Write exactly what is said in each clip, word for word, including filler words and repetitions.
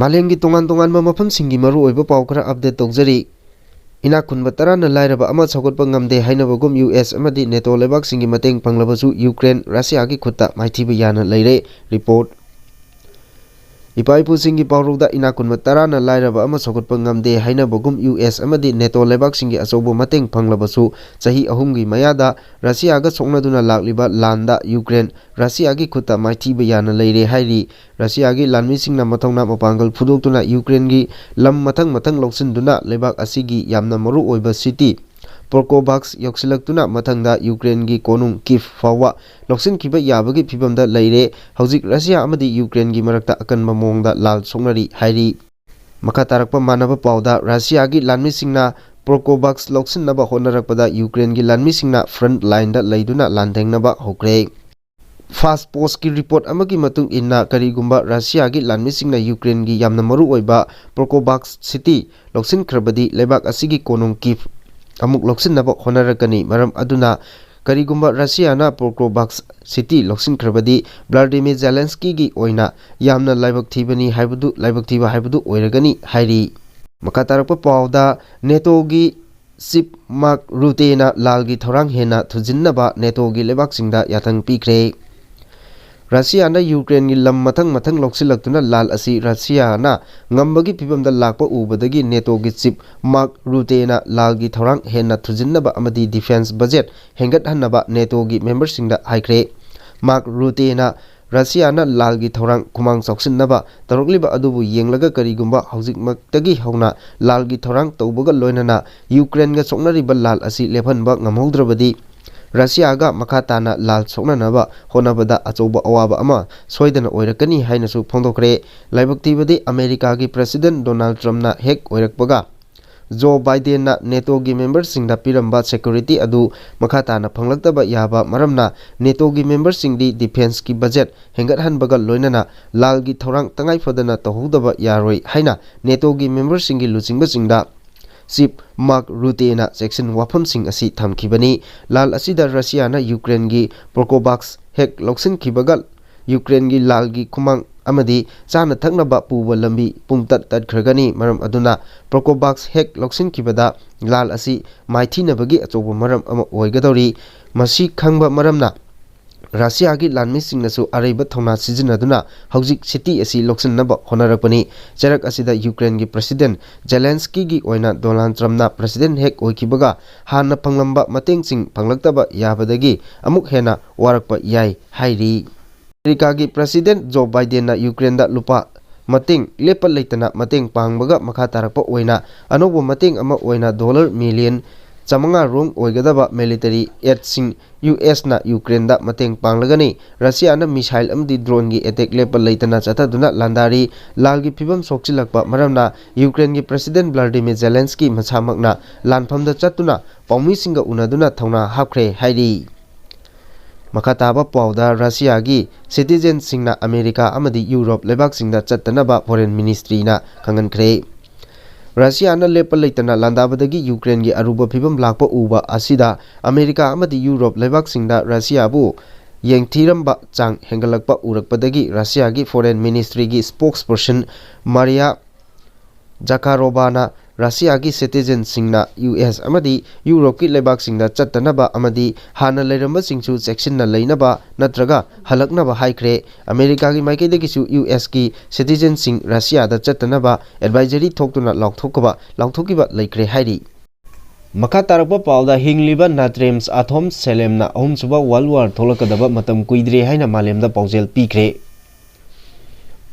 ꯃꯥꯂꯦꯝꯒꯤ ꯇꯣꯉꯥꯟ ꯇꯣꯉꯥꯟꯕ ꯃꯐꯝꯁꯤꯡꯒꯤ ꯃꯔꯨꯑꯣꯏꯕ ꯄꯥꯎ ꯈꯔ ꯑꯞꯗꯦꯠ ꯇꯧꯖꯔꯤ꯫ ꯏꯅꯥꯛ ꯈꯨꯟꯕ ꯇꯔꯥꯅ ꯂꯥꯏꯔꯕ ꯑꯃ ꯁꯧꯒꯠꯄ ꯉꯝꯗꯦ ꯍꯥꯏꯅꯕꯒꯨꯝ ꯌꯨ ꯑꯦꯁ ꯑꯃꯗꯤ ꯅꯦꯇꯣ ꯂꯩꯕꯥꯛꯁꯤꯡꯒꯤ ꯃꯇꯦꯡ ꯐꯪꯂꯕꯁꯨ ꯌꯨꯀ꯭ꯔꯦꯟ ꯔꯁꯤꯌꯥꯒꯤ ꯈꯨꯠꯇ ꯃꯥꯏꯊꯤꯕ ꯌꯥꯅ ꯂꯩꯔꯦ꯫ ꯔꯤꯄꯣꯔꯠ꯫ ꯏꯄꯥ ꯏꯄꯨꯁꯤꯡꯒꯤ ꯄꯥꯎꯔꯧꯗ ꯏꯅꯥꯛ ꯈꯨꯟꯕ ꯇꯔꯥꯅ ꯂꯥꯏꯔꯕ ꯑꯃ ꯁꯧꯒꯠꯄ ꯉꯝꯗꯦ ꯍꯥꯏꯅꯕꯒꯨꯝ ꯌꯨ ꯑꯦꯁ ꯑꯃꯗꯤ ꯅꯦꯇꯣ ꯂꯩꯕꯥꯛꯁꯤꯡꯒꯤ ꯑꯆꯧꯕ ꯃꯇꯦꯡ ꯐꯪꯂꯕꯁꯨ ꯆꯍꯤ ꯑꯍꯨꯝꯒꯤ ꯃꯌꯥꯗ ꯔꯁꯤꯌꯥꯒ ꯁꯣꯛꯅꯗꯨꯅ ꯂꯥꯛꯂꯤꯕ ꯂꯥꯟꯗ ꯌꯨꯀ꯭ꯔꯦꯟ ꯔꯁꯤꯌꯥꯒꯤ ꯈꯨꯠꯇ ꯃꯥꯏꯊꯤꯕ ꯌꯥꯅ ꯂꯩꯔꯦ ꯍꯥꯏꯔꯤ꯫ ꯔꯁꯤꯌꯥꯒꯤ ꯂꯥꯟꯃꯤꯁꯤꯡꯅ ꯃꯊꯧꯅꯥ ꯃꯄꯥꯡꯒꯜ ꯐꯨꯗꯣꯛꯇꯨꯅ ꯌꯨꯀ꯭ꯔꯦꯟꯒꯤ ꯂꯝ ꯃꯊꯪ ꯃꯊꯪ ꯂꯧꯁꯤꯟꯗꯨꯅ ꯂꯩꯕꯥꯛ ꯑꯁꯤꯒꯤ ꯌꯥꯝꯅ ꯃꯔꯨ ꯑꯣꯏꯕ ꯁꯤꯇꯤ ꯄ꯭ꯔꯣꯀꯣꯕꯥꯛꯁ ꯌꯧꯁꯤꯜꯂꯛꯇꯨꯅ ꯃꯊꯪꯗ ꯌꯨꯀ꯭ꯔꯦꯟꯒꯤ ꯀꯣꯅꯨꯡ ꯀꯤꯐ ꯐꯥꯎꯕ ꯂꯧꯁꯤꯟꯈꯤꯕ ꯌꯥꯕꯒꯤ ꯐꯤꯕꯝꯗ ꯂꯩꯔꯦ꯫ ꯍꯧꯖꯤꯛ ꯔꯁꯤꯌꯥ ꯑꯃꯗꯤ ꯌꯨꯀ꯭ꯔꯦꯟꯒꯤ ꯃꯔꯛꯇ ꯑꯀꯟꯕ ꯃꯑꯣꯡꯗ ꯂꯥꯜ ꯁꯣꯛꯅꯔꯤ ꯍꯥꯏꯔꯤ꯫ ꯃꯈꯥ ꯇꯥꯔꯛꯄ ꯃꯥꯟꯅꯕ ꯄꯥꯎꯗ ꯔꯁꯤꯌꯥꯒꯤ ꯂꯥꯟꯃꯤꯁꯤꯡꯅ ꯄ꯭ꯔꯣꯀꯣꯕꯥꯛꯁ ꯂꯧꯁꯤꯟꯅꯕ ꯍꯣꯠꯅꯔꯛꯄꯗ ꯌꯨꯀ꯭ꯔꯦꯟꯒꯤ ꯂꯥꯟꯃꯤꯁꯤꯡꯅ ꯐ꯭ꯔꯟꯠ ꯂꯥꯏꯟꯗ ꯂꯩꯗꯨꯅ ꯂꯥꯟꯊꯦꯡꯅꯕ ꯍꯧꯈ꯭ꯔꯦ꯫ ꯐꯥꯁ ꯄꯣꯁꯀꯤ ꯔꯤꯄꯣꯔꯠ ꯑꯃꯒꯤ ꯃꯇꯨꯡ ꯏꯟꯅ, ꯀꯔꯤꯒꯨꯝꯕ ꯔꯁꯤꯌꯥꯒꯤ ꯂꯥꯟꯃꯤꯁꯤꯡꯅ ꯌꯨꯀ꯭ꯔꯦꯟꯒꯤ ꯌꯥꯝꯅ ꯃꯔꯨ ꯑꯣꯏꯕ ꯄ꯭ꯔꯣꯀꯣꯕꯥꯛꯁ ꯁꯤꯇꯤ ꯂꯧꯁꯤꯟꯈ꯭ꯔꯕꯗꯤ, ꯂꯩꯕꯥꯛ ꯑꯁꯤꯒꯤ ꯀꯣꯅꯨꯡ ꯀꯤꯐ ꯑꯃꯨꯛ ꯂꯧꯁꯤꯟꯅꯕ ꯍꯣꯠꯅꯔꯛꯀꯅꯤ꯫ ꯃꯔꯝ ꯑꯗꯨꯅ, ꯀꯔꯤꯒꯨꯝꯕ ꯔꯁꯤꯌꯥꯅ ꯄ꯭ꯔꯣꯀꯣꯕꯥꯛꯁ ꯁꯤꯇꯤ ꯂꯧꯁꯤꯟꯈ꯭ꯔꯕꯗꯤ, ꯚ꯭ꯂꯥꯗꯤꯃꯤꯔ ꯖꯦꯂꯦꯟꯁꯀꯤꯒꯤ ꯑꯣꯏꯅ ꯌꯥꯝꯅ ꯂꯥꯏꯕꯛ ꯊꯤꯕꯅꯤ ꯍꯥꯏꯕꯗꯨ, ꯂꯥꯏꯕꯛ ꯊꯤꯕ ꯍꯥꯏꯕꯗꯨ ꯑꯣꯏꯔꯒꯅꯤ ꯍꯥꯏꯔꯤ꯫ ꯃꯈꯥ ꯇꯥꯔꯛꯄ ꯄꯥꯎꯗ, ꯅꯦꯇꯣꯒꯤ ꯆꯤꯐ ꯃꯥꯔꯛ ꯔꯨꯇꯦꯅ ꯂꯥꯜꯒꯤ ꯊꯧꯔꯥꯡ ꯍꯦꯟꯅ ꯊꯨꯖꯤꯟꯅꯕ ꯅꯦꯇꯣꯒꯤ ꯂꯩꯕꯥꯛꯁꯤꯡꯗ ꯌꯥꯊꯪ ꯄꯤꯈ꯭ꯔꯦ꯫ ꯔꯁꯤꯌꯥꯅ ꯌꯨꯀ꯭ꯔꯦꯟꯒꯤ ꯂꯝ ꯃꯊꯪ ꯃꯊꯪ ꯂꯧꯁꯤꯜꯂꯛꯇꯨꯅ ꯂꯥꯜ ꯑꯁꯤ ꯔꯁꯤꯌꯥꯅ ꯉꯝꯕꯒꯤ ꯐꯤꯕꯝꯗ ꯂꯥꯛꯄ ꯎꯕꯗꯒꯤ ꯅꯦꯇꯣꯒꯤ ꯆꯤꯐ ꯃꯥꯔꯛ ꯔꯨꯇꯦꯅ ꯂꯥꯜꯒꯤ ꯊꯧꯔꯥꯡ ꯍꯦꯟꯅ ꯊꯨꯖꯤꯟꯅꯕ ꯑꯃꯗꯤ ꯗꯤꯐꯦꯟꯁ ꯕꯖꯦꯠ ꯍꯦꯟꯒꯠꯍꯟꯅꯕ ꯅꯦꯇꯣꯒꯤ ꯃꯦꯝꯕꯔꯁꯤꯡꯗ ꯍꯥꯏꯈ꯭ꯔꯦ꯫ ꯃꯥꯔꯛ ꯔꯨꯇꯦꯅ ꯔꯁꯤꯌꯥꯅ ꯂꯥꯜꯒꯤ ꯊꯧꯔꯥꯡ ꯈꯨꯃꯥꯡ ꯆꯥꯎꯁꯤꯟꯅꯕ ꯇꯧꯔꯛꯂꯤꯕ ꯑꯗꯨꯕꯨ ꯌꯦꯡꯂꯒ, ꯀꯔꯤꯒꯨꯝꯕ ꯍꯧꯖꯤꯛꯃꯛꯇꯒꯤ ꯍꯧꯅ ꯂꯥꯜꯒꯤ ꯊꯧꯔꯥꯡ ꯇꯧꯕꯒ ꯂꯣꯏꯅꯅ ꯌꯨꯀ꯭ꯔꯦꯟꯒ ꯁꯣꯛꯅꯔꯤꯕ ꯂꯥꯜ ꯑꯁꯤ ꯂꯦꯞꯍꯟꯕ ꯉꯝꯍꯧꯗ꯭ꯔꯕꯗꯤ, ꯔꯁꯤꯌꯥꯒ ꯃꯈꯥ ꯇꯥꯅ ꯂꯥꯜ ꯁꯣꯛꯅꯅꯕ ꯍꯣꯠꯅꯕꯗ ꯑꯆꯧꯕ ꯑꯋꯥꯕ ꯑꯃ ꯁꯣꯏꯗꯅ ꯑꯣꯏꯔꯛꯀꯅꯤ ꯍꯥꯏꯅꯁꯨ ꯐꯣꯡꯗꯣꯛꯈ꯭ꯔꯦ꯫ ꯂꯥꯏꯕꯛ ꯊꯤꯕꯗꯤ, ꯑꯃꯦꯔꯤꯀꯥꯒꯤ ꯄ꯭ꯔꯦꯁꯤꯗꯦꯟꯠ ꯗꯣꯅꯥꯜꯗ ꯇ꯭ꯔꯝꯞꯅ ꯍꯦꯛ ꯑꯣꯏꯔꯛꯄꯒ, ꯖꯣ ꯕꯥꯏꯗꯦꯟꯅ ꯅꯦꯇꯣꯒꯤ ꯃꯦꯝꯕꯔꯁꯤꯡꯗ ꯄꯤꯔꯝꯕ ꯁꯦꯀ꯭ꯌꯨꯔꯤꯇꯤ ꯑꯗꯨ ꯃꯈꯥ ꯇꯥꯅ ꯐꯪꯂꯛꯇꯕ ꯌꯥꯕ ꯃꯔꯝꯅ, ꯅꯦꯇꯣꯒꯤ ꯃꯦꯝꯕꯔꯁꯤꯡꯗꯤ ꯗꯤꯐꯦꯟꯁꯀꯤ ꯕꯖꯦꯠ ꯍꯦꯟꯒꯠꯍꯟꯕꯒ ꯂꯣꯏꯅꯅ ꯂꯥꯜꯒꯤ ꯊꯧꯔꯥꯡ ꯇꯉꯥꯏ ꯐꯗꯅ ꯇꯧꯍꯧꯗꯕ ꯌꯥꯔꯣꯏ ꯍꯥꯏꯅ ꯅꯦꯇꯣꯒꯤ ꯃꯦꯝꯕꯔꯁꯤꯡꯒꯤ ꯂꯨꯆꯤꯡꯕꯁꯤꯡꯗ ꯆꯤꯐ ꯃꯥꯔꯛ ꯔꯨꯇꯦꯅ ꯆꯦꯛꯁꯤꯟ ꯋꯥꯐꯝꯁꯤꯡ ꯑꯁꯤ ꯊꯝꯈꯤꯕꯅꯤ꯫ ꯂꯥꯜ ꯑꯁꯤꯗ ꯔꯁꯤꯌꯥꯅ ꯌꯨꯀ꯭ꯔꯦꯟꯒꯤ ꯄ꯭ꯔꯣꯀꯣꯕꯥꯛꯁ ꯍꯦꯛ ꯂꯧꯁꯤꯟꯈꯤꯕꯒ ꯌꯨꯀ꯭ꯔꯦꯟꯒꯤ ꯂꯥꯜꯒꯤ ꯈꯨꯃꯥꯡ ꯑꯃꯗꯤ ꯆꯥꯅ ꯊꯛꯅꯕ ꯄꯨꯕ ꯂꯝꯕꯤ ꯄꯨꯡꯇꯠ ꯇꯠꯈ꯭ꯔꯒꯅꯤ꯫ ꯃꯔꯝ ꯑꯗꯨꯅ Procovax ꯍꯦꯛ ꯂꯧꯁꯤꯟꯈꯤꯕꯗ ꯂꯥꯜ ꯑꯁꯤ ꯃꯥꯏꯊꯤꯅꯕꯒꯤ ꯑꯆꯧꯕ ꯃꯔꯝ ꯑꯃ ꯑꯣꯏꯒꯗꯧꯔꯤ꯫ ꯃꯁꯤ ꯈꯪꯕ ꯃꯔꯝꯅ ꯔꯁꯤꯌꯥꯒꯤ ꯂꯥꯟꯃꯤꯁꯤꯡꯅꯁꯨ ꯑꯔꯩꯕ ꯊꯧꯅꯥ ꯁꯤꯖꯤꯟꯅꯗꯨꯅ ꯍꯧꯖꯤꯛ city ꯑꯁꯤ ꯂꯧꯁꯤꯟꯅꯕ ꯍꯣꯠꯅꯔꯛꯄꯅꯤ꯫ ꯆꯩꯔꯛ ꯑꯁꯤꯗ ꯌꯨꯀ꯭ꯔꯦꯟꯒꯤ President ꯖꯦꯂꯦꯟꯁꯀꯤꯒꯤ ꯑꯣꯏꯅ ꯗꯣꯅꯥꯜꯗ ꯇ꯭ꯔꯝꯞꯅ President ꯍꯦꯛ ꯑꯣꯏꯈꯤꯕꯒ ꯍꯥꯟꯅ ꯐꯪꯂꯝꯕ ꯃꯇꯦꯡꯁꯤꯡ ꯐꯪꯂꯛꯇꯕ ꯌꯥꯕꯗꯒꯤ ꯑꯃꯨꯛ ꯍꯦꯟꯅ ꯋꯥꯔꯛꯄ ꯌꯥꯏ ꯍꯥꯏꯔꯤ꯫ ꯑꯃꯦꯔꯤꯀꯥꯒꯤ President ꯖꯣ ꯕꯥꯏꯗꯦꯟꯅ ꯌꯨꯀ꯭ꯔꯦꯟꯗ ꯂꯨꯄꯥ ꯃꯇꯦꯡ ꯂꯦꯞꯄ ꯂꯩꯇꯅ ꯃꯇꯦꯡ ꯄꯥꯡꯕꯒ ꯃꯈꯥ ꯇꯥꯔꯛꯄ ꯑꯣꯏꯅ ꯑꯅꯧꯕ ꯃꯇꯦꯡ ꯑꯃ ꯑꯣꯏꯅ ꯗꯣꯂꯔ ꯃꯤꯂꯤꯌꯟ ꯆꯥꯃꯉꯥ ꯔꯣꯝ ꯑꯣꯏꯒꯗꯕ military aidꯁꯤꯡ ꯌꯨ ꯑꯦꯁꯅ ꯌꯨꯀ꯭ꯔꯦꯟꯗ ꯃꯇꯦꯡ ꯄꯥꯡꯂꯒꯅꯤ꯫ ꯔꯁꯤꯌꯥꯅ missile ꯑꯃꯗꯤ droneꯒꯤ attack ꯂꯦꯞꯄ ꯂꯩꯇꯅ ꯆꯠꯊꯗꯨꯅ ꯂꯥꯟꯗꯥꯔꯤ꯫ ꯂꯥꯜꯒꯤ ꯐꯤꯕꯝ ꯁꯣꯛꯆꯤꯜꯂꯛꯄ ꯃꯔꯝꯅ ꯌꯨꯀ꯭ꯔꯦꯟꯒꯤ President ꯚ꯭ꯂꯥꯗꯤꯃꯤꯔ ꯖꯦꯂꯦꯟꯁꯀꯤ ꯃꯁꯥꯃꯛꯅ ꯂꯥꯟꯐꯝꯗ ꯆꯠꯇꯨꯅ ꯄꯥꯎꯃꯤꯁꯤꯡꯒ ꯎꯅꯗꯨꯅ ꯊꯧꯅꯥ ꯍꯥꯞꯈ꯭ꯔꯦ ꯍꯥꯏꯔꯤ꯫ ꯃꯈꯥ ꯇꯥꯕ ꯄꯥꯎꯗ ꯔꯁꯤꯌꯥꯒꯤ citizenꯁꯤꯡꯅ ꯑꯃꯦꯔꯤꯀꯥ ꯑꯃꯗꯤ ꯌꯨꯔꯣꯞ ꯂꯩꯕꯥꯛꯁꯤꯡꯗ ꯆꯠꯇꯅꯕ Foreign Ministryꯅ ꯈꯪꯍꯟꯈ꯭ꯔꯦ꯫ ꯔꯁꯤꯌꯥꯅ ꯂꯦꯞꯄ ꯂꯩꯇꯅ ꯂꯥꯟꯗꯥꯕꯗꯒꯤ ꯌꯨꯀ꯭ꯔꯦꯟꯒꯤ ꯑꯔꯨꯕ ꯐꯤꯕꯝ ꯂꯥꯛꯄ ꯎꯕ ꯑꯁꯤꯗ ꯑꯃꯦꯔꯤꯀꯥ ꯑꯃꯗꯤ ꯌꯨꯔꯣꯞ ꯂꯩꯕꯥꯛꯁꯤꯡꯗ ꯔꯁꯤꯌꯥꯕꯨ ꯌꯦꯡꯊꯤꯔꯝꯕ ꯆꯥꯡ ꯍꯦꯟꯒꯠꯂꯛꯄ ꯎꯔꯛꯄꯗꯒꯤ ꯔꯁꯤꯌꯥꯒꯤ Foreign Ministryꯒꯤ spokesperson ꯃꯥꯔꯤꯌꯥ ꯖꯀꯥꯔꯣꯚꯥꯅ ꯔꯁꯤꯌꯥꯒꯤ citizenꯁꯤꯡꯅ ꯌꯨ ꯑꯦꯁ ꯑꯃꯗꯤ ꯌꯨꯔꯣꯞꯀꯤ ꯂꯩꯕꯥꯛꯁꯤꯡꯗ ꯆꯠꯇꯅꯕ ꯑꯃꯗꯤ ꯍꯥꯟꯅ ꯂꯩꯔꯝꯕꯁꯤꯡꯁꯨ ꯆꯦꯛꯁꯤꯟꯅ ꯂꯩꯅꯕ ꯅꯠꯇ꯭ꯔꯒ ꯍꯜꯂꯛꯅꯕ ꯍꯥꯏꯈ꯭ꯔꯦ꯫ ꯑꯃꯦꯔꯤꯀꯥꯒꯤ ꯃꯥꯏꯀꯩꯗꯒꯤꯁꯨ ꯌꯨ ꯑꯦꯁꯀꯤ citizenꯁꯤꯡ ꯔꯁꯤꯌꯥꯗ ꯆꯠꯇꯅꯕ advisory ꯊꯣꯛꯇꯨꯅ ꯂꯥꯎꯊꯣꯛꯈꯤꯕ ꯂꯥꯎꯊꯣꯛꯈꯤꯕ ꯂꯩꯈ꯭ꯔꯦ ꯍꯥꯏꯔꯤ꯫ ꯃꯈꯥ ꯇꯥꯔꯛꯄ ꯄꯥꯎꯗ ꯍꯤꯡꯂꯤꯕ ꯅꯥꯇ꯭ꯔꯦꯝꯁ ꯑꯊꯣꯝ ꯁꯦꯂꯦꯝꯅ ꯑꯍꯨꯝꯁꯨꯕ World War ꯊꯣꯛꯂꯛꯀꯗꯕ ꯃꯇꯝ ꯀꯨꯏꯗ꯭ꯔꯦ ꯍꯥꯏꯅ ꯃꯥꯂꯦꯝꯗ ꯄꯥꯎꯖꯦꯜ ꯄꯤꯈ꯭ꯔꯦ꯫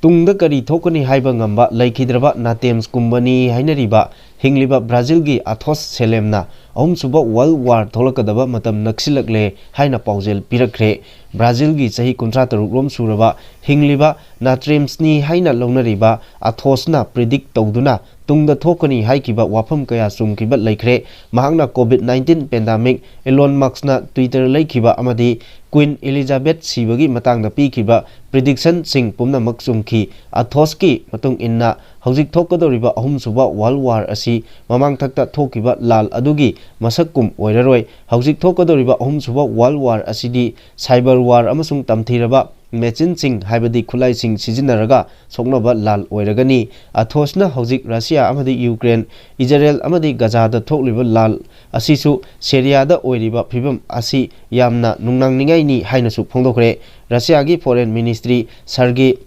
ꯇꯨꯡꯗ ꯀꯔꯤ ꯊꯣꯛꯀꯅꯤ ꯍꯥꯏꯕ ꯉꯝꯕ ꯂꯩꯈꯤꯗ꯭ꯔꯕ ꯅꯥꯇꯦꯝꯁꯀꯨꯝꯕꯅꯤ ꯍꯥꯏꯅꯔꯤꯕ ꯍꯤꯡꯂꯤꯕ ꯕ꯭ꯔꯥꯖꯤꯜꯒꯤ ꯑꯊꯣꯁ ꯁꯦꯂꯦꯝꯅ ꯑꯍꯨꯝꯁꯨꯕ World War ꯊꯣꯛꯂꯛꯀꯗꯕ ꯃꯇꯝ ꯅꯛꯁꯤꯜꯂꯛꯂꯦ ꯍꯥꯏꯅ ꯄꯥꯎꯖꯦꯜ ꯄꯤꯔꯛꯈ꯭ꯔꯦ꯫ ꯕ꯭ꯔꯥꯖꯤꯜꯒꯤ ꯆꯍꯤ ꯀꯨꯟꯊ꯭ꯔꯥ ꯇꯔꯨꯛ ꯔꯣꯝ ꯁꯨꯔꯕ ꯍꯤꯡꯂꯤꯕ ꯅꯥꯇ꯭ꯔꯦꯝꯁꯅꯤ ꯍꯥꯏꯅ ꯂꯧꯅꯔꯤꯕ ꯑꯊꯣꯁꯅ predict ꯇꯧꯗꯨꯅ ꯇꯨꯡꯗ ꯊꯣꯛꯀꯅꯤ ꯍꯥꯏꯈꯤꯕ ꯋꯥꯐꯝ ꯀꯌꯥ ꯆꯨꯝꯈꯤꯕ ꯂꯩꯈ꯭ꯔꯦ꯫ ꯃꯍꯥꯛꯅ COVID nineteen pandemic, Elon Muskꯅ Twitter ꯂꯩꯈꯤꯕ ꯑꯃꯗꯤ Queen Elizabeth ꯁꯤꯕꯒꯤ ꯃꯇꯥꯡꯗ ꯄꯤꯈꯤꯕ predictionꯁꯤꯡ ꯄꯨꯝꯅꯃꯛ ꯆꯨꯝꯈꯤ꯫ ꯑꯊꯣꯁꯀꯤ ꯃꯇꯨꯡ ꯏꯟꯅ ꯍꯧꯖꯤꯛ ꯊꯣꯛꯀꯗꯧꯔꯤꯕ ꯑꯍꯨꯝꯁꯨꯕ World War ꯑꯁꯤ ꯃꯃꯥꯡꯊꯛꯇ ꯊꯣꯛꯈꯤꯕ ꯂꯥꯜ ꯑꯗꯨꯒꯤ ꯃꯁꯛꯀꯨꯝ ꯑꯣꯏꯔꯔꯣꯏ꯫ ꯍꯧꯖꯤꯛ ꯊꯣꯛꯀꯗꯧꯔꯤꯕ ꯑꯍꯨꯝꯁꯨꯕ World War ꯑꯁꯤꯗꯤ cyber war ꯑꯃꯁꯨꯡ ꯇꯝꯊꯤꯔꯕ ꯃꯦꯆꯤꯟꯁꯤꯡ, ꯍꯥꯏꯕꯗꯤ ꯈꯨꯠꯂꯥꯏꯁꯤꯡ ꯁꯤꯖꯤꯟꯅꯔꯒ ꯁꯣꯛꯅꯕ ꯂꯥꯜ ꯑꯣꯏꯔꯒꯅꯤ꯫ ꯑꯊꯣꯁꯅ ꯍꯧꯖꯤꯛ ꯔꯁꯤꯌꯥ ꯑꯃꯗꯤ ꯌꯨꯀ꯭ꯔꯦꯟ, ꯏꯖꯔꯦꯜ ꯑꯃꯗꯤ ꯒꯖꯥꯗ ꯊꯣꯛꯂꯤꯕ ꯂꯥꯜ ꯑꯁꯤꯁꯨ ꯁꯦꯔꯤꯌꯥꯗ ꯑꯣꯏꯔꯤꯕ ꯐꯤꯕꯝ ꯑꯁꯤ ꯌꯥꯝꯅ ꯅꯨꯡꯅꯥꯡꯅꯤꯡꯉꯥꯏꯅꯤ ꯍꯥꯏꯅꯁꯨ ꯐꯣꯡꯗꯣꯛꯈ꯭ꯔꯦ꯫ ꯔꯁꯤꯌꯥꯒꯤ ꯐꯣꯔꯦꯟ ꯃꯤꯅꯤꯁꯇ꯭ꯔꯤ ꯁꯔꯒꯦ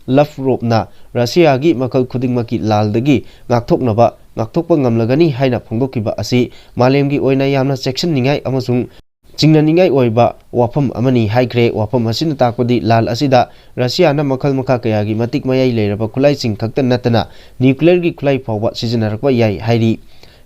ꯂꯐꯔꯣꯞꯅ ꯔꯁꯤꯌꯥꯒꯤ ꯃꯈꯜ ꯈꯨꯗꯤꯡꯃꯛꯀꯤ ꯂꯥꯜꯗꯒꯤ ꯉꯥꯛꯊꯣꯛꯅꯕ, ꯉꯥꯛꯊꯣꯛꯄ ꯉꯝꯂꯒꯅꯤ ꯍꯥꯏꯅ ꯐꯣꯡꯗꯣꯛꯈꯤꯕ ꯑꯁꯤ ꯃꯥꯂꯦꯝꯒꯤ ꯑꯣꯏꯅ ꯌꯥꯝꯅ ꯆꯦꯛꯁꯤꯟꯅꯤꯡꯉꯥꯏ ꯑꯃꯁꯨꯡ ꯆꯤꯡꯅꯅꯤꯡꯉꯥꯏ ꯑꯣꯏꯕ ꯋꯥꯐꯝ ꯑꯃꯅꯤ ꯍꯥꯏꯈ꯭ꯔꯦ꯫ ꯋꯥꯐꯝ ꯑꯁꯤꯅ ꯇꯥꯛꯄꯗꯤ ꯂꯥꯜ ꯑꯁꯤꯗ ꯔꯁꯤꯌꯥꯅ ꯃꯈꯜ ꯃꯈꯥ ꯀꯌꯥꯒꯤ ꯃꯇꯤꯛ ꯃꯌꯥꯏ ꯂꯩꯔꯕ ꯈꯨꯠꯂꯥꯏꯁꯤꯡ ꯈꯛꯇ ꯅꯠꯇꯅ ꯅ꯭ꯌꯨꯀ꯭ꯂꯤꯌꯔꯒꯤ ꯈꯨꯠꯂꯥꯏ ꯐꯥꯎꯕ ꯁꯤꯖꯤꯟꯅꯔꯛꯄ ꯌꯥꯏ ꯍꯥꯏꯔꯤ꯫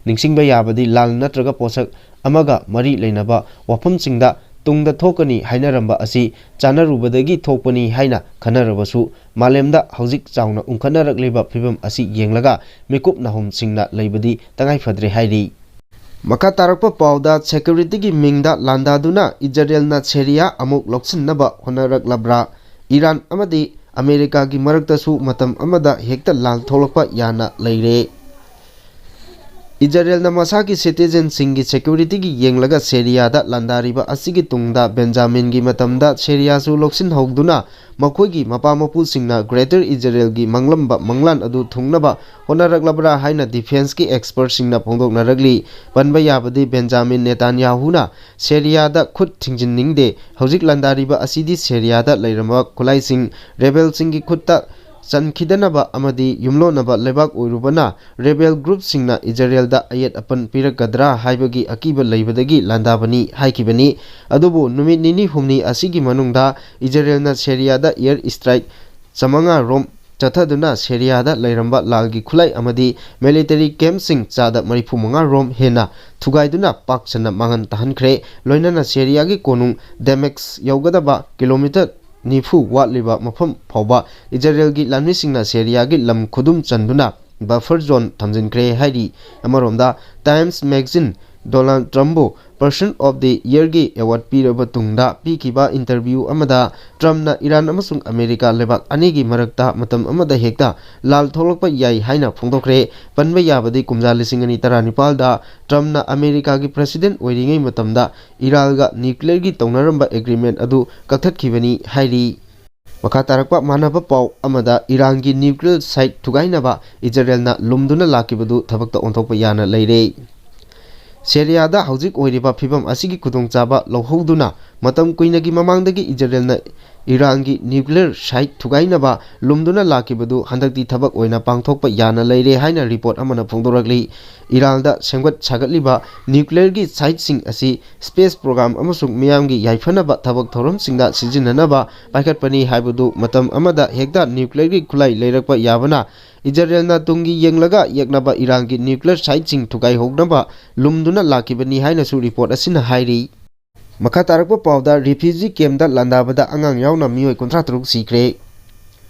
ꯅꯤꯡꯁꯤꯡꯕ ꯌꯥꯕꯗꯤ, ꯂꯥꯜ ꯅꯠꯇ꯭ꯔꯒ ꯄꯣꯠꯁꯛ ꯑꯃꯒ ꯃꯔꯤ ꯂꯩꯅꯕ ꯋꯥꯐꯝꯁꯤꯡꯗ ꯇꯨꯡꯗ ꯊꯣꯛꯀꯅꯤ ꯍꯥꯏꯅꯔꯝꯕ ꯑꯁꯤ ꯆꯥꯅꯔꯨꯕꯗꯒꯤ ꯊꯣꯛꯄꯅꯤ ꯍꯥꯏꯅ ꯈꯟꯅꯔꯕꯁꯨ, ꯃꯥꯂꯦꯝꯗ ꯍꯧꯖꯤꯛ ꯆꯥꯎꯅ ꯎꯪꯈꯠꯅꯔꯛꯂꯤꯕ ꯐꯤꯕꯝ ꯑꯁꯤ ꯌꯦꯡꯂꯒ ꯃꯤꯀꯨꯞ ꯅꯥꯍꯨꯝꯁꯤꯡꯅ ꯂꯩꯕꯗꯤ ꯇꯉꯥꯏꯐꯗ꯭ꯔꯦ ꯍꯥꯏꯔꯤ꯫ ꯃꯈꯥ ꯇꯥꯔꯛꯄ ꯄꯥꯎꯗ, ꯁꯦꯀ꯭ꯌꯨꯔꯤꯇꯤꯒꯤ ꯃꯤꯡꯗ ꯂꯥꯟꯗꯥꯗꯨꯅ ꯏꯖꯔꯦꯜꯅ ꯁꯦꯔꯤꯌꯥ ꯑꯃꯨꯛ ꯂꯧꯁꯤꯟꯅꯕ ꯍꯣꯠꯅꯔꯛꯂꯕ꯭ꯔꯥ? ꯏꯔꯥꯟ ꯑꯃꯗꯤ ꯑꯃꯦꯔꯤꯀꯥꯒꯤ ꯃꯔꯛꯇꯁꯨ ꯃꯇꯝ ꯑꯃꯗ ꯍꯦꯛꯇ ꯂꯥꯜ ꯊꯣꯛꯂꯛꯄ ꯌꯥꯅ ꯂꯩꯔꯦ꯫ ꯏꯖꯔꯦꯜꯅ ꯃꯁꯥꯒꯤ ꯁꯤꯇꯤꯖꯦꯟꯁꯤꯡꯒꯤ ꯁꯦꯀ꯭ꯌꯨꯔꯤꯇꯤꯒꯤ ꯌꯦꯡꯂꯒ ꯁꯦꯔꯤꯌꯥꯗ ꯂꯥꯟꯗꯥꯔꯤꯕ ꯑꯁꯤꯒꯤ ꯇꯨꯡꯗ ꯕꯦꯟꯖꯥꯃꯤꯟꯒꯤ ꯃꯇꯝꯗ ꯁꯦꯔꯤꯌꯥꯁꯨ ꯂꯧꯁꯤꯟꯍꯧꯗꯨꯅ ꯃꯈꯣꯏꯒꯤ ꯃꯄꯥ ꯃꯄꯨꯁꯤꯡꯅ ꯒ꯭ꯔꯦꯇꯔ ꯏꯖꯔꯦꯜꯒꯤ ꯃꯪꯂꯝꯕ ꯃꯪꯂꯥꯟ ꯑꯗꯨ ꯊꯨꯡꯅꯕ ꯍꯣꯠꯅꯔꯛꯂꯕ꯭ꯔꯥ ꯍꯥꯏꯅ ꯗꯤꯐꯦꯟꯁꯀꯤ ꯑꯦꯛꯁꯄꯔꯠꯁꯤꯡꯅ ꯐꯣꯡꯗꯣꯛꯅꯔꯛꯂꯤ꯫ ꯄꯟꯕ ꯌꯥꯕꯗꯤ, ꯕꯦꯟꯖꯥꯃꯤꯟ ꯅꯦꯇꯥꯟꯌꯥꯍꯨꯅ ꯁꯦꯔꯤꯌꯥꯗ ꯈꯨꯠ ꯊꯤꯡꯖꯤꯟꯅꯤꯡꯗꯦ, ꯍꯧꯖꯤꯛ ꯂꯥꯟꯗꯥꯔꯤꯕ ꯑꯁꯤꯗꯤ ꯁꯦꯔꯤꯌꯥꯗ ꯂꯩꯔꯝꯕ ꯈꯨꯠꯂꯥꯏꯁꯤꯡ ꯔꯦꯕꯦꯜꯁꯤꯡꯒꯤ ꯈꯨꯠꯇ ꯆꯟꯈꯤꯗꯅꯕ ꯑꯃꯗꯤ ꯌꯨꯝꯂꯣꯟꯅꯕ ꯂꯩꯕꯥꯛ ꯑꯣꯏꯔꯨꯕꯅ ꯔꯦꯕꯦꯜ ꯒ꯭ꯔꯨꯞꯁꯤꯡꯅ ꯏꯖꯔꯦꯜꯗ ꯑꯌꯦꯠ ꯑꯄꯟ ꯄꯤꯔꯛꯀꯗ꯭ꯔꯥ ꯍꯥꯏꯕꯒꯤ ꯑꯀꯤꯕ ꯂꯩꯕꯗꯒꯤ ꯂꯥꯟꯗꯥꯕꯅꯤ ꯍꯥꯏꯈꯤꯕꯅꯤ꯫ ꯑꯗꯨꯕꯨ ꯅꯨꯃꯤꯠ ꯅꯤꯅꯤ ꯍꯨꯝꯅꯤ ꯑꯁꯤꯒꯤ ꯃꯅꯨꯡꯗ ꯏꯖꯔꯦꯜꯅ ꯁꯦꯔꯤꯌꯥꯗ ꯑꯦꯌꯔ ꯏꯁꯇ꯭ꯔꯥꯏꯛ ꯆꯥꯃꯉꯥ ꯔꯣꯝ ꯆꯠꯊꯗꯨꯅ ꯁꯦꯔꯤꯌꯥꯗ ꯂꯩꯔꯝꯕ ꯂꯥꯜꯒꯤ ꯈꯨꯠꯂꯥꯏ ꯑꯃꯗꯤ ꯃꯤꯂꯤꯇꯔꯤ ꯀꯦꯝꯞꯁꯤꯡ ꯆꯥꯗ ꯃꯔꯤꯐꯨ ꯃꯉꯥ ꯔꯣꯝ ꯍꯦꯟꯅ ꯊꯨꯒꯥꯏꯗꯨꯅ ꯄꯥꯛ ꯁꯟꯅ ꯃꯥꯡꯍꯟ ꯇꯥꯍꯟꯈ꯭ꯔꯦ꯫ ꯂꯣꯏꯅꯅ ꯁꯦꯔꯤꯌꯥꯒꯤ ꯀꯣꯅꯨꯡ ꯗꯦꯃꯦꯛꯁ ꯌꯧꯒꯗꯕ ꯀꯤꯂꯣꯃꯤꯇꯔ ꯅꯤꯐꯨ ꯋꯥꯠꯂꯤꯕ ꯃꯐꯝ ꯐꯥꯎꯕ ꯏꯖꯔꯦꯜꯒꯤ ꯂꯥꯟꯃꯤꯁꯤꯡꯅ ꯁꯦꯔꯤꯌꯥꯒꯤ ꯂꯝ ꯈꯨꯗꯨꯝ ꯆꯟꯗꯨꯅ ꯕꯐꯔ ꯖꯣꯟ ꯊꯝꯖꯤꯟꯈ꯭ꯔꯦ ꯍꯥꯏꯔꯤ꯫ ꯑꯃꯔꯣꯝꯗ, ꯇꯥꯏꯝꯁ ꯃꯦꯒꯖꯤꯟ ꯗꯣꯅꯥꯜꯗ ꯇ꯭ꯔꯝꯕꯨ ꯄꯔꯁꯟ ꯑꯣꯐ ꯗꯤ ꯏꯌꯔꯒꯤ ꯑꯦꯋꯥꯔꯗ ꯄꯤꯔꯕ ꯇꯨꯡꯗ ꯄꯤꯈꯤꯕ ꯏꯟꯇꯔꯚ꯭ꯌꯨ ꯑꯃꯗ ꯇ꯭ꯔꯝꯅ ꯏꯔꯥꯟ ꯑꯃꯁꯨꯡ ꯑꯃꯦꯔꯤꯀꯥ ꯂꯩꯕꯥꯛ ꯑꯅꯤꯒꯤ ꯃꯔꯛꯇ ꯃꯇꯝ ꯑꯃꯗ ꯍꯦꯛꯇ ꯂꯥꯜ ꯊꯣꯛꯂꯛꯄ ꯌꯥꯏ ꯍꯥꯏꯅ ꯐꯣꯡꯗꯣꯛꯈ꯭ꯔꯦ꯫ ꯄꯟꯕ ꯌꯥꯕꯗꯤ, ꯀꯨꯝꯖꯥ ꯂꯤꯁꯤꯡ ꯑꯅꯤ ꯇꯔꯥꯅꯤꯄꯥꯜꯗ ꯇ꯭ꯔꯝꯅ ꯑꯃꯦꯔꯤꯀꯥꯒꯤ ꯄ꯭ꯔꯦꯁꯤꯗꯦꯟꯠ ꯑꯣꯏꯔꯤꯉꯩ ꯃꯇꯝꯗ ꯏꯔꯥꯜꯒ ꯅ꯭ꯌꯨꯀ꯭ꯂꯤꯌꯔꯒꯤ ꯇꯧꯅꯔꯝꯕ ꯑꯦꯒ꯭ꯔꯤꯃꯦꯟꯠ ꯑꯗꯨ ꯀꯛꯊꯠꯈꯤꯕꯅꯤ ꯍꯥꯏꯔꯤ꯫ ꯃꯈꯥ ꯇꯥꯔꯛꯄ ꯃꯥꯟꯅꯕ ꯄꯥꯎ ꯑꯃꯗ, ꯏꯔꯥꯟꯒꯤ ꯅ꯭ꯌꯨꯀ꯭ꯂꯤꯌꯔ ꯁꯥꯏꯠ ꯊꯨꯒꯥꯏꯅꯕ ꯏꯖꯔꯦꯜꯅ ꯂꯨꯝꯗꯨꯅ ꯂꯥꯛꯈꯤꯕꯗꯨ ꯊꯕꯛꯇ ꯑꯣꯟꯊꯣꯛꯄ ꯌꯥꯅ ꯂꯩꯔꯦ꯫ ꯁꯦꯔꯤꯌꯥꯗ ꯍꯧꯖꯤꯛ ꯑꯣꯏꯔꯤꯕ ꯐꯤꯕꯝ ꯑꯁꯤꯒꯤ ꯈꯨꯗꯣꯡꯆꯥꯕ ꯂꯧꯍꯧꯗꯨꯅ, ꯃꯇꯝ ꯀꯨꯏꯅꯒꯤ ꯃꯃꯥꯡꯗꯒꯤ ꯏꯖꯔꯦꯜꯅ ꯏꯔꯥꯟꯒꯤ ꯅ꯭ꯌꯨꯀ꯭ꯂꯤꯌꯔ ꯁꯥꯏꯠ ꯊꯨꯒꯥꯏꯅꯕ ꯂꯨꯝꯗꯨꯅ ꯂꯥꯛꯈꯤꯕꯗꯨ ꯍꯟꯗꯛꯇꯤ ꯊꯕꯛ ꯑꯣꯏꯅ ꯄꯥꯡꯊꯣꯛꯄ ꯌꯥꯅ ꯂꯩꯔꯦ ꯍꯥꯏꯅ ꯔꯤꯄꯣꯔꯠ ꯑꯃꯅ ꯐꯣꯡꯗꯣꯔꯛꯂꯤ꯫ ꯏꯔꯥꯟꯗ ꯁꯦꯝꯒꯠ ꯁꯥꯒꯠꯂꯤꯕ ꯅ꯭ꯌꯨꯀ꯭ꯂꯤꯌꯔꯒꯤ ꯁꯥꯏꯠꯁꯤꯡ ꯑꯁꯤ ꯁ꯭ꯄꯦꯁ ꯄ꯭ꯔꯣꯒ꯭ꯔꯥꯝ ꯑꯃꯁꯨꯡ ꯃꯤꯌꯥꯝꯒꯤ ꯌꯥꯏꯐꯅꯕ ꯊꯕꯛ ꯊꯧꯔꯝꯁꯤꯡꯗ ꯁꯤꯖꯤꯟꯅꯅꯕ ꯄꯥꯏꯈꯠꯄꯅꯤ ꯍꯥꯏꯕꯗꯨ, ꯃꯇꯝ ꯑꯃꯗ ꯍꯦꯛꯇ ꯅ꯭ꯌꯨꯀ꯭ꯂꯤꯌꯔꯒꯤ ꯈꯨꯠꯂꯥꯏ ꯂꯩꯔꯛꯄ ꯌꯥꯕꯅ ꯏꯖꯔꯦꯜꯅ ꯇꯨꯡꯒꯤ ꯌꯦꯡꯂꯒ ꯌꯦꯛꯅꯕ ꯏꯔꯥꯟꯒꯤ ꯅ꯭ꯌꯨꯀ꯭ꯂꯤꯌꯔ ꯁꯥꯏꯠꯁꯤꯡ ꯊꯨꯒꯥꯏꯍꯧꯅꯕ ꯂꯨꯝꯗꯨꯅ ꯂꯥꯛꯈꯤꯕꯅꯤ ꯍꯥꯏꯅꯁꯨ ꯔꯤꯄꯣꯔꯠ ꯑꯁꯤꯅ ꯍꯥꯏꯔꯤ꯫ ꯃꯈꯥ ꯇꯥꯔꯛꯄ ꯄꯥꯎꯗ, ꯔꯤꯐ꯭ꯌꯨꯖꯤ ꯀꯦꯝꯞꯇ ꯂꯥꯟꯗꯥꯕꯗ ꯑꯉꯥꯡ ꯌꯥꯎꯅ ꯃꯤꯑꯣꯏ ꯀꯨꯟꯊ꯭ꯔꯥ ꯇꯔꯨꯛ ꯁꯤꯈ꯭ꯔꯦ꯫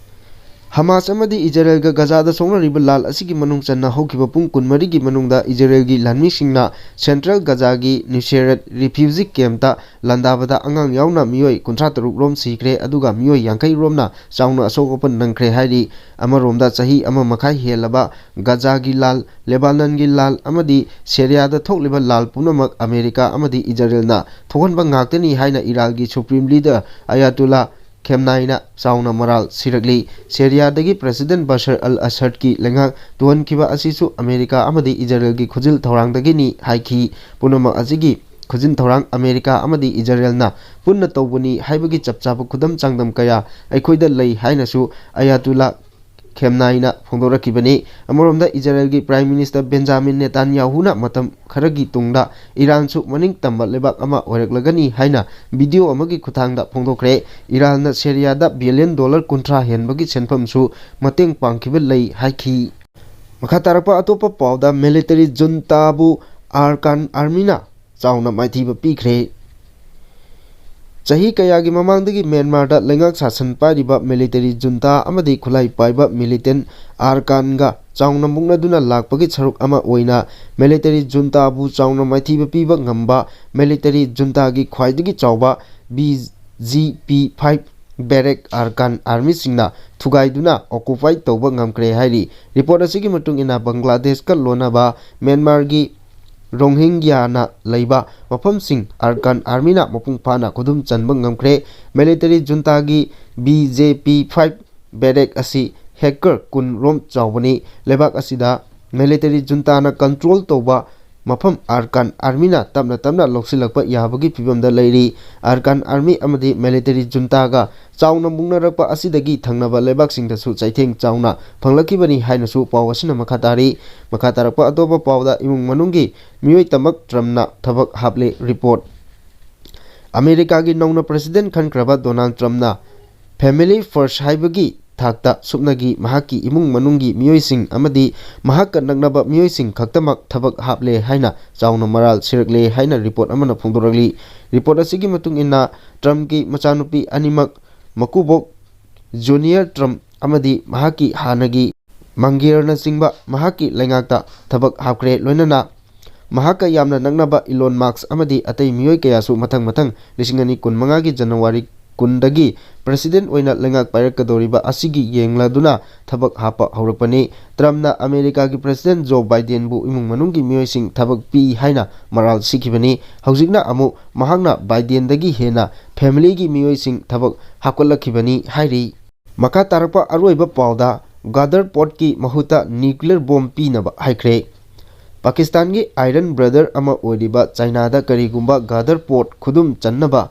ꯍꯃꯥꯁ ꯑꯃꯗꯤ ꯏꯖꯔꯦꯜꯒ ꯒꯖꯥꯗ ꯁꯣꯛꯅꯔꯤꯕ ꯂꯥꯜ ꯑꯁꯤꯒꯤ ꯃꯅꯨꯡ ꯆꯟꯅ ꯍꯧꯈꯤꯕ ꯄꯨꯡ ꯀꯨꯟꯃꯔꯤꯒꯤ ꯃꯅꯨꯡꯗ ꯏꯖꯔꯦꯜꯒꯤ ꯂꯥꯟꯃꯤꯁꯤꯡꯅ ꯁꯦꯟꯇ꯭ꯔꯦꯜ ꯒꯖꯥꯒꯤ ꯅꯨꯁꯦꯔꯠ ꯔꯤꯐ꯭ꯌꯨꯖꯤ ꯀꯦꯝꯞꯇ ꯂꯥꯟꯗꯥꯕꯗ ꯑꯉꯥꯡ ꯌꯥꯎꯅ ꯃꯤꯑꯣꯏ ꯀꯨꯟꯊ꯭ꯔꯥ ꯇꯔꯨꯛ ꯔꯣꯝ ꯁꯤꯈ꯭ꯔꯦ, ꯑꯗꯨꯒ ꯃꯤꯑꯣꯏ ꯌꯥꯡꯈꯩ ꯔꯣꯝꯅ ꯆꯥꯎꯅ ꯑꯁꯣꯛ ꯑꯄꯟ ꯅꯪꯈ꯭ꯔꯦ ꯍꯥꯏꯔꯤ꯫ ꯑꯃꯔꯣꯝꯗ, ꯆꯍꯤ ꯑꯃ ꯃꯈꯥꯏ ꯍꯦꯜꯂꯕ ꯒꯖꯥꯒꯤ ꯂꯥꯜ, ꯂꯦꯕꯥꯅꯟꯒꯤ ꯂꯥꯜ ꯑꯃꯗꯤ ꯁꯦꯔꯤꯌꯥꯗ ꯊꯣꯛꯂꯤꯕ ꯂꯥꯜ ꯄꯨꯝꯅꯃꯛ ꯑꯃꯦꯔꯤꯀꯥ ꯑꯃꯗꯤ ꯏꯖꯔꯦꯜꯅ ꯊꯣꯛꯍꯟꯕ ꯉꯥꯛꯇꯅꯤ ꯍꯥꯏꯅ ꯏꯔꯥꯟꯒꯤ ꯁꯨꯄ꯭ꯔꯤꯝ ꯂꯤꯗꯔ ꯑꯌꯥꯇꯨꯜꯂꯥ ꯈꯦꯝꯅꯥꯏꯅ ꯆꯥꯎꯅ ꯃꯔꯥꯜ ꯁꯤꯔꯛꯂꯤ꯫ ꯁꯦꯔꯤꯌꯥꯗꯒꯤ ꯄ꯭ꯔꯦꯁꯤꯗꯦꯟꯠ ꯕꯁꯔ ꯑꯜ ꯑꯁꯗꯀꯤ ꯂꯩꯉꯥꯛ ꯇꯨꯍꯟꯈꯤꯕ ꯑꯁꯤꯁꯨ ꯑꯃꯦꯔꯤꯀꯥ ꯑꯃꯗꯤ ꯏꯖꯔꯦꯜꯒꯤ ꯈꯨꯖꯤꯜ ꯊꯧꯔꯥꯡꯗꯒꯤꯅꯤ ꯍꯥꯏꯈꯤ꯫ ꯄꯨꯝꯅꯃꯛ ꯑꯁꯤꯒꯤ ꯈꯨꯖꯤꯟ ꯊꯧꯔꯥꯡ ꯑꯃꯦꯔꯤꯀꯥ ꯑꯃꯗꯤ ꯏꯖꯔꯦꯜꯅ ꯄꯨꯟꯅ ꯇꯧꯕꯅꯤ ꯍꯥꯏꯕꯒꯤ ꯆꯞ ꯆꯥꯕ ꯈꯨꯗꯝ ꯆꯥꯡꯗꯝ ꯀꯌꯥ ꯑꯩꯈꯣꯏꯗ ꯂꯩ ꯍꯥꯏꯅꯁꯨ ꯑꯌꯥꯇꯨꯜꯂꯥ ꯈꯦꯝꯅꯥꯏꯅ ꯐꯣꯡꯗꯣꯔꯛꯈꯤꯕꯅꯤ꯫ ꯑꯃꯔꯣꯝꯗ, ꯏꯖꯔꯦꯜꯒꯤ ꯄ꯭ꯔꯥꯏꯝ ꯃꯤꯅꯤꯁꯇꯔ ꯕꯦꯟꯖꯥꯃꯤꯟ ꯅꯦꯇꯥꯟꯌꯥꯍꯨꯅ ꯃꯇꯝ ꯈꯔꯒꯤ ꯇꯨꯡꯗ ꯏꯔꯥꯟꯁꯨ ꯃꯅꯤꯡ ꯇꯝꯕ ꯂꯩꯕꯥꯛ ꯑꯃ ꯑꯣꯏꯔꯛꯂꯒꯅꯤ ꯍꯥꯏꯅ ꯚꯤꯗꯤꯑꯣ ꯑꯃꯒꯤ ꯈꯨꯠꯊꯥꯡꯗ ꯐꯣꯡꯗꯣꯛꯈ꯭ꯔꯦ꯫ ꯏꯔꯥꯟꯅ ꯁꯦꯔꯤꯌꯥꯗ ꯕꯤꯂꯤꯌꯟ ꯗꯣꯂꯔ ꯀꯨꯟꯊ꯭ꯔꯥ ꯍꯦꯟꯕꯒꯤ ꯁꯦꯟꯐꯝꯁꯨ ꯃꯇꯦꯡ ꯄꯥꯡꯈꯤꯕ ꯂꯩ ꯍꯥꯏꯈꯤ꯫ ꯃꯈꯥ ꯇꯥꯔꯛꯄ ꯑꯇꯣꯞꯄ ꯄꯥꯎꯗ, ꯃꯤꯂꯤꯇꯔꯤ ꯖꯨꯟꯇꯥꯕꯨ ꯑꯥꯔꯀꯥꯟ ꯑꯥꯔꯃꯤꯅ ꯆꯥꯎꯅ ꯃꯥꯏꯊꯤꯕ ꯄꯤꯈ꯭ꯔꯦ꯫ ꯆꯍꯤ ꯀꯌꯥꯒꯤ ꯃꯃꯥꯡꯗꯒꯤ ꯃ꯭ꯌꯥꯟꯃꯥꯔꯗ ꯂꯩꯉꯥꯛ ꯁꯥꯁꯟ ꯄꯥꯏꯔꯤꯕ ꯃꯤꯂꯤꯇꯔꯤ ꯖꯨꯟꯇꯥ ꯑꯃꯗꯤ ꯈꯨꯠꯂꯥꯏ ꯄꯥꯏꯕ ꯃꯤꯂꯤꯇꯦꯟꯠ ꯑꯥꯔꯀꯥꯟꯒ ꯆꯥꯎꯅ ꯃꯨꯛꯅꯗꯨꯅ ꯂꯥꯛꯄꯒꯤ ꯁꯔꯨꯛ ꯑꯃ ꯑꯣꯏꯅ ꯃꯤꯂꯤꯇꯔꯤ ꯖꯨꯟꯇꯥꯕꯨ ꯆꯥꯎꯅ ꯃꯥꯏꯊꯤꯕ ꯄꯤꯕ ꯉꯝꯕ ꯃꯤꯂꯤꯇꯔꯤ ꯖꯨꯟꯇꯥꯒꯤ ꯈ꯭ꯋꯥꯏꯗꯒꯤ ꯆꯥꯎꯕ ꯕꯤ ꯖꯤ ꯄꯤ ꯐꯥꯏꯚ ꯕꯦꯔꯦꯛ ꯑꯥꯔꯀꯥꯟ ꯑꯥꯔꯃꯤꯁꯤꯡꯅ ꯊꯨꯒꯥꯏꯗꯨꯅ ꯑꯣꯀꯨꯄꯥꯏ ꯇꯧꯕ ꯉꯝꯈ꯭ꯔꯦ ꯍꯥꯏꯔꯤ꯫ ꯔꯤꯄꯣꯔꯠ ꯑꯁꯤꯒꯤ ꯃꯇꯨꯡ ꯏꯟꯅ, ꯕꯪꯒ꯭ꯂꯥꯗꯦꯁꯀ ꯂꯣꯟꯅꯕ ꯃ꯭ꯌꯥꯟꯃꯥꯔꯒꯤ ꯔꯣꯍꯤꯡꯒ꯭ꯌꯥꯅ ꯂꯩꯕ ꯃꯐꯝꯁꯤꯡ ꯑꯔꯀꯥꯟ ꯑꯥꯔꯃꯤꯅ ꯃꯄꯨꯡ ꯐꯥꯅ ꯈꯨꯗꯨꯝ ꯆꯟꯕ ꯉꯝꯈ꯭ꯔꯦ꯫ ꯃꯤꯂꯤꯇꯔꯤ ꯖꯨꯟꯇꯥꯒꯤ B J P five barrack ꯑꯁꯤ ꯍꯦꯛꯀꯔ ꯀꯨꯟ ꯔꯣꯝ ꯆꯥꯎꯕꯅꯤ꯫ ꯂꯩꯕꯥꯛ ꯑꯁꯤꯗ ꯃꯤꯂꯤꯇꯔꯤ ꯖꯨꯟꯇꯥꯅ ꯀꯟꯇ꯭ꯔꯣꯜ ꯇꯧꯕ ꯃꯐꯝ ꯑꯔꯀꯥꯟ ꯑꯥꯔꯃꯤꯅ ꯇꯞꯅ ꯇꯞꯅ ꯂꯧꯁꯤꯜꯂꯛꯄ ꯌꯥꯕꯒꯤ ꯐꯤꯕꯝꯗ ꯂꯩꯔꯤ꯫ ꯑꯔꯀꯥꯟ ꯑꯥꯔꯃꯤ ꯑꯃꯗꯤ ꯃꯤꯂꯤꯇꯔꯤ ꯖꯨꯟꯇꯥꯒ ꯆꯥꯎꯅ ꯃꯨꯛꯅꯔꯛꯄ ꯑꯁꯤꯗꯒꯤ ꯊꯪꯅꯕ ꯂꯩꯕꯥꯛꯁꯤꯡꯗꯁꯨ ꯆꯩꯊꯦꯡ ꯆꯥꯎꯅ ꯐꯪꯂꯛꯈꯤꯕꯅꯤ ꯍꯥꯏꯅꯁꯨ ꯄꯥꯎ ꯑꯁꯤꯅ ꯃꯈꯥ ꯇꯥꯔꯤ꯫ ꯃꯈꯥ ꯇꯥꯔꯛꯄ ꯑꯇꯣꯞꯄ ꯄꯥꯎꯗ ꯏꯃꯨꯡ ꯃꯅꯨꯡꯒꯤ ꯃꯤꯑꯣꯏ ꯇꯃꯛ ꯇ꯭ꯔꯝꯞꯅ ꯊꯕꯛ ꯍꯥꯞꯂꯦ꯫ ꯔꯤꯄꯣꯔꯠ꯫ ꯑꯃꯦꯔꯤꯀꯥꯒꯤ ꯅꯧꯅ ꯄ꯭ꯔꯦꯁꯤꯗꯦꯟꯠ ꯈꯟꯈ꯭ꯔꯕ ꯗꯣꯅꯥꯜꯗ ꯇ꯭ꯔꯝꯞꯅ ꯐꯦꯃꯤꯂꯤ ꯐꯔꯁ꯭ꯠ ꯍꯥꯏꯕꯒꯤ ꯊꯥꯛꯇ ꯁꯨꯞꯅꯒꯤ ꯃꯍꯥꯛꯀꯤ ꯏꯃꯨꯡ ꯃꯅꯨꯡꯒꯤ ꯃꯤꯑꯣꯏꯁꯤꯡ ꯑꯃꯗꯤ ꯃꯍꯥꯛꯀ ꯅꯛꯅꯕ ꯃꯤꯑꯣꯏꯁꯤꯡ ꯈꯛꯇꯃꯛ ꯊꯕꯛ ꯍꯥꯞꯂꯦ ꯍꯥꯏꯅ ꯆꯥꯎꯅ ꯃꯔꯥꯜ ꯁꯤꯔꯛꯂꯦ ꯍꯥꯏꯅ ꯔꯤꯄꯣꯔꯠ ꯑꯃꯅ ꯐꯣꯡꯗꯣꯔꯛꯂꯤ꯫ ꯔꯤꯄꯣꯔꯠ ꯑꯁꯤꯒꯤ ꯃꯇꯨꯡ ꯏꯟꯅ, ꯇ꯭ꯔꯝꯞꯀꯤ ꯃꯆꯥꯅꯨꯄꯤ ꯑꯅꯤꯃꯛ ꯃꯀꯨꯕꯣꯛ ꯖꯨꯅꯤꯌꯔ ꯇ꯭ꯔꯝꯞ ꯑꯃꯗꯤ ꯃꯍꯥꯛꯀꯤ ꯍꯥꯟꯅꯒꯤ ꯃꯪꯒꯦꯔꯅꯆꯤꯡꯕ ꯃꯍꯥꯛꯀꯤ ꯂꯩꯉꯥꯛꯇ ꯊꯕꯛ ꯍꯥꯞꯈ꯭ꯔꯦ꯫ ꯂꯣꯏꯅꯅ ꯃꯍꯥꯛꯀ ꯌꯥꯝꯅ ꯅꯛꯅꯕ ꯏꯂꯣꯟ ꯃꯥꯁ꯭ꯛ ꯑꯃꯗꯤ ꯑꯇꯩ ꯃꯤꯑꯣꯏ ꯀꯌꯥꯁꯨ ꯃꯊꯪ ꯃꯊꯪ ꯂꯤꯁꯤꯡ ꯑꯅꯤ ꯀꯨꯟꯃꯉꯥꯒꯤ ꯖꯅꯋꯥꯔꯤ ꯀꯨꯟꯗꯒꯤ ꯄ꯭ꯔꯦꯁꯤꯗꯦꯟꯠ ꯑꯣꯏꯅ ꯂꯩꯉꯥꯛ ꯄꯥꯏꯔꯛꯀꯗꯧꯔꯤꯕ ꯑꯁꯤꯒꯤ ꯌꯦꯡꯂꯗꯨꯅ ꯊꯕꯛ ꯍꯥꯞꯄ ꯍꯧꯔꯛꯄꯅꯤ꯫ ꯇ꯭ꯔꯝꯞꯅ ꯑꯃꯦꯔꯤꯀꯥꯒꯤ ꯄ꯭ꯔꯦꯁꯤꯗꯦꯟꯠ ꯖꯣ ꯕꯥꯏꯗꯦꯟꯕꯨ ꯏꯃꯨꯡ ꯃꯅꯨꯡꯒꯤ ꯃꯤꯑꯣꯏꯁꯤꯡ ꯊꯕꯛ ꯄꯤ ꯍꯥꯏꯅ ꯃꯔꯥꯜ ꯁꯤꯈꯤꯕꯅꯤ꯫ ꯍꯧꯖꯤꯛꯅ ꯑꯃꯨꯛ ꯃꯍꯥꯛꯅ ꯕꯥꯏꯗꯦꯟꯗꯒꯤ ꯍꯦꯟꯅ ꯐꯦꯃꯤꯂꯤꯒꯤ ꯃꯤꯑꯣꯏꯁꯤꯡ ꯊꯕꯛ ꯍꯥꯞꯀꯠꯂꯛꯈꯤꯕꯅꯤ ꯍꯥꯏꯔꯤ꯫ ꯃꯈꯥ ꯇꯥꯔꯛꯄ ꯑꯔꯣꯏꯕ ꯄꯥꯎꯗ, ꯒ꯭ꯋꯥꯗꯔ ꯄꯣꯔꯠꯀꯤ ꯃꯍꯨꯠꯇ ꯅ꯭ꯌꯨꯀ꯭ꯂꯤꯌꯔ ꯕꯣꯝ ꯄꯤꯅꯕ ꯍꯥꯏꯈ꯭ꯔꯦ꯫ ꯄꯥꯀꯤꯁꯇꯥꯟꯒꯤ ꯑꯥꯏꯔꯟ ꯕ꯭ꯔꯗꯔ ꯑꯃ ꯑꯣꯏꯔꯤꯕ ꯆꯥꯏꯅꯥꯗ ꯀꯔꯤꯒꯨꯝꯕ ꯒ꯭ꯋꯥꯗꯔ ꯄꯣꯔꯠ ꯈꯨꯗꯨꯝ ꯆꯟꯅꯕ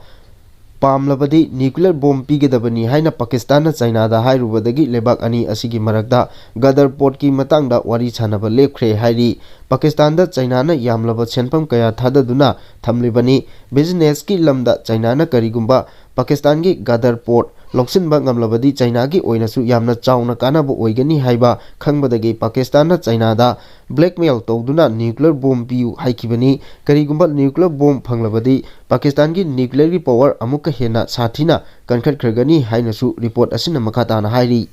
ꯄꯥꯝꯂꯕꯗꯤ ꯅ꯭ꯌꯨꯀ꯭ꯂꯤꯌꯔ ꯕꯣꯝ ꯄꯤꯒꯗꯕꯅꯤ ꯍꯥꯏꯅ ꯄꯥꯀꯤꯁꯇꯥꯟꯅ ꯆꯥꯏꯅꯥꯗ ꯍꯥꯏꯔꯨꯕꯗꯒꯤ ꯂꯩꯕꯥꯛ ꯑꯅꯤ ꯑꯁꯤꯒꯤ ꯃꯔꯛꯇ ꯒ꯭ꯋꯥꯗꯔ ꯄꯣꯔꯠꯀꯤ ꯃꯇꯥꯡꯗ ꯋꯥꯔꯤ ꯁꯥꯅꯕ ꯂꯦꯞꯈ꯭ꯔꯦ ꯍꯥꯏꯔꯤ꯫ ꯄꯥꯀꯤꯁꯇꯥꯟꯗ ꯆꯥꯏꯅꯥꯅ ꯌꯥꯝꯂꯕ ꯁꯦꯟꯐꯝ ꯀꯌꯥ ꯊꯥꯗꯗꯨꯅ ꯊꯝꯂꯤꯕꯅꯤ꯫ ꯕꯤꯖꯤꯅꯦꯁꯀꯤ ꯂꯝꯗ ꯆꯥꯏꯅꯥꯅ ꯀꯔꯤꯒꯨꯝꯕ ꯄꯥꯀꯤꯁꯇꯥꯟꯒꯤ ꯒ꯭ꯋꯥꯗꯔ ꯄꯣꯔꯠ ꯂꯧꯁꯤꯟꯕ ꯉꯝꯂꯕꯗꯤ ꯆꯥꯏꯅꯥꯒꯤ ꯑꯣꯏꯅꯁꯨ ꯌꯥꯝꯅ ꯆꯥꯎꯅ ꯀꯥꯟꯅꯕ ꯑꯣꯏꯒꯅꯤ ꯍꯥꯏꯕ ꯈꯪꯕꯗꯒꯤ ꯄꯥꯀꯤꯁꯇꯥꯟꯅ ꯆꯥꯏꯅꯥꯗ ꯕ꯭ꯂꯦꯛꯃꯦꯜ ꯇꯧꯗꯨꯅ ꯅ꯭ꯌꯨꯀ꯭ꯂꯤꯌꯔ ꯕꯣꯝ ꯄꯤꯌꯨ ꯍꯥꯏꯈꯤꯕꯅꯤ꯫ ꯀꯔꯤꯒꯨꯝꯕ ꯅ꯭ꯌꯨꯀ꯭ꯂꯤꯌꯔ ꯕꯣꯝ ꯐꯪꯂꯕꯗꯤ ꯄꯥꯀꯤꯁꯇꯥꯟꯒꯤ ꯅ꯭ꯌꯨꯀ꯭ꯂꯤꯌꯔꯒꯤ ꯄꯥꯋꯔ ꯑꯃꯨꯛꯀ ꯍꯦꯟꯅ ꯁꯥꯊꯤꯅ ꯀꯟꯈꯠꯈ꯭ꯔꯒꯅꯤ ꯍꯥꯏꯅꯁꯨ ꯔꯤꯄꯣꯔꯠ ꯑꯁꯤꯅ ꯃꯈꯥ ꯇꯥꯅ ꯍꯥꯏꯔꯤ꯫